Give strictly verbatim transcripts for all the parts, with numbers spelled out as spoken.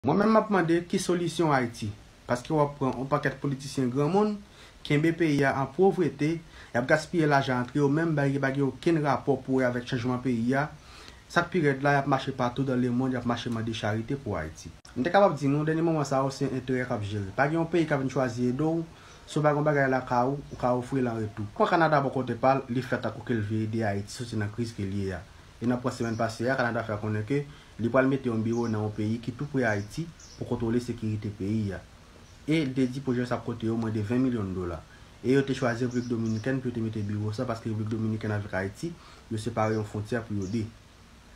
Mwen menm m ap mande ki solisyon Ayiti? Paske w ap pran yon pakèt politisyen granmoun, kenbe peyi a an povrete, y ap gaspiye lajan antre yo menm, bagay ki pa gen okenn rapò pou wè avèk chanjman peyi a. Sa k pi rèd la, y ap mache patou dan lemonn, y ap mache mande charite pou Ayiti. M te kapab di nou, dènye moman sa yo, se enterè k ap jere. Pa gen yon peyi k ap vin chwazi ede w, si w pa gen yon bagay lakay ou, ou ka ofri l an retou. Pran Kanada bò kote pa l, li fè tankou ke l vle ede Ayiti soti nan kriz ke l ye a. E nan pwen semèn pase a, Kanada fè konnen ke li pral mete yon biwo nan yon peyi ki tou pre Ayiti pou kontwole sekirite peyi a. E li te di pwojè sa ap koute yo mwens de ven milyon dola. E yo te chwazi Repiblik Dominikèn pou yo te mete biwo sa, paske Repiblik Dominikèn avèk Ayiti, yo separe yon fwontyè pou yo de.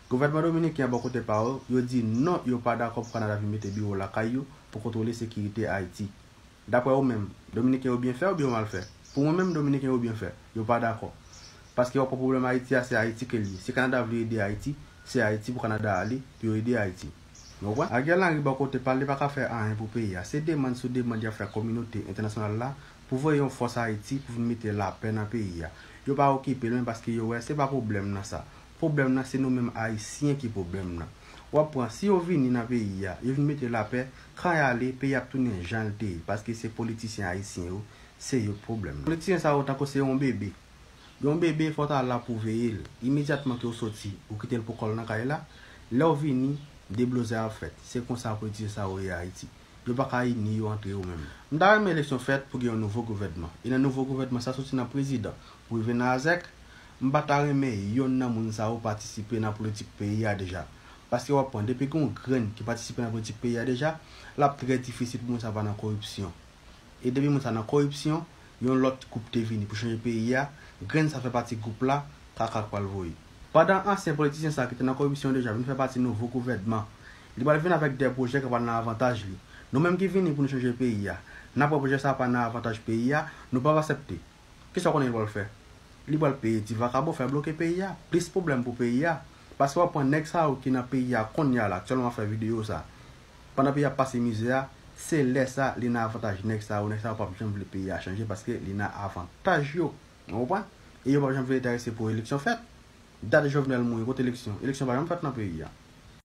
Gouvènman dominiken an bò kote pa yo, yo di non, yo pa dakò pou Kanada vin mete biwo lakay yo pou kontwole sekirite Ayiti. Daprè ou menm, Dominiken yo byen fè oubyen yo mal fè? Pou mwen menm, Dominiken yo byen fè. Yo pa dakò. Paske w ap pran pwoblèm Ayiti a, se Ayiti ke l ye. Si Kanada vle ede Ayiti, se Ayiti pou Kanada ale pou yo ede Ayiti. Ou konprann? Ariel Henry bò kote pa l, li pa ka fè anyen pou peyi a. Se demann sou demann y ap fè kominote entènasyonal la pou voye yon fòs Ayiti pou vin mete lapè nan peyi a. Yo pa okipe l menm paske yo wè se pa pwoblèm nan sa. Pwoblèm nan se nou menm Ayisyen ki pwoblèm nan. W ap pran, si yo vini nan peyi a, yo vin mete lapè, kan y ale, peyi a ap tounen jan l te ye, paske se politisyen ayisyen yo, se yo k pwoblèm nan. Politisyen sa yo tankou se yon bebe. Yon bebe, fò w ta la pou veye l. Imedyatman ke w soti, ou kite l pou kò l nan kay la, lè w vini, deblozay ap fèt. Se konsa politisyen sa yo ye Ayiti. Yo pa ka ini yo antre yo menm. M ta renmen eleksyon fèt pou gen yon nouvo gouvènman. E nan nouvo gouvènman sa soti nan prezidan pou rive nan azèk, m pa ta renmen yonn nan moun sa yo patisipe nan politik peyi a deja. Paske w ap pran, depi gen yon grenn ki patisipe nan politik peyi a deja, l ap trè difisil pou moun sa pa nan koripsyon. E depi moun sa nan koripsyon, yon lòt gwoup te vini pou chanje peyi a, grenn sa fè pati gwoup la, kaka k pral voye. Pandan ansyen politisyen sa ki te nan koripsyon deja vin fè pati nouvo gouvènman, li pral vin avèk de pwojè k pral nan avantaj li. Nou menm ki vini pou nou chanje peyi a, n ap wè pwojè sa pa nan avantaj peyi a, nou p ap aksepte. Kisa w konnen li pral fè? Li pral peye ti vakabon fè bloke peyi a, plis pwoblèm pou peyi a. Paske w ap pran nèg sa yo ki nan peyi a kounye a la, aktyèlman ap fè videyo sa. Pandan peyi a ap pase mizè a, se lè sa li nan avantaj nèg sa yo, nèg sa yo p ap janm vle peyi a chanje paske li nan avantaj yo. Ou konprann? E yo p ap janm vle enterese pou eleksyon fèt. Dat Jovenel mouri, kote eleksyon? Eleksyon pa janm fèt nan peyi a.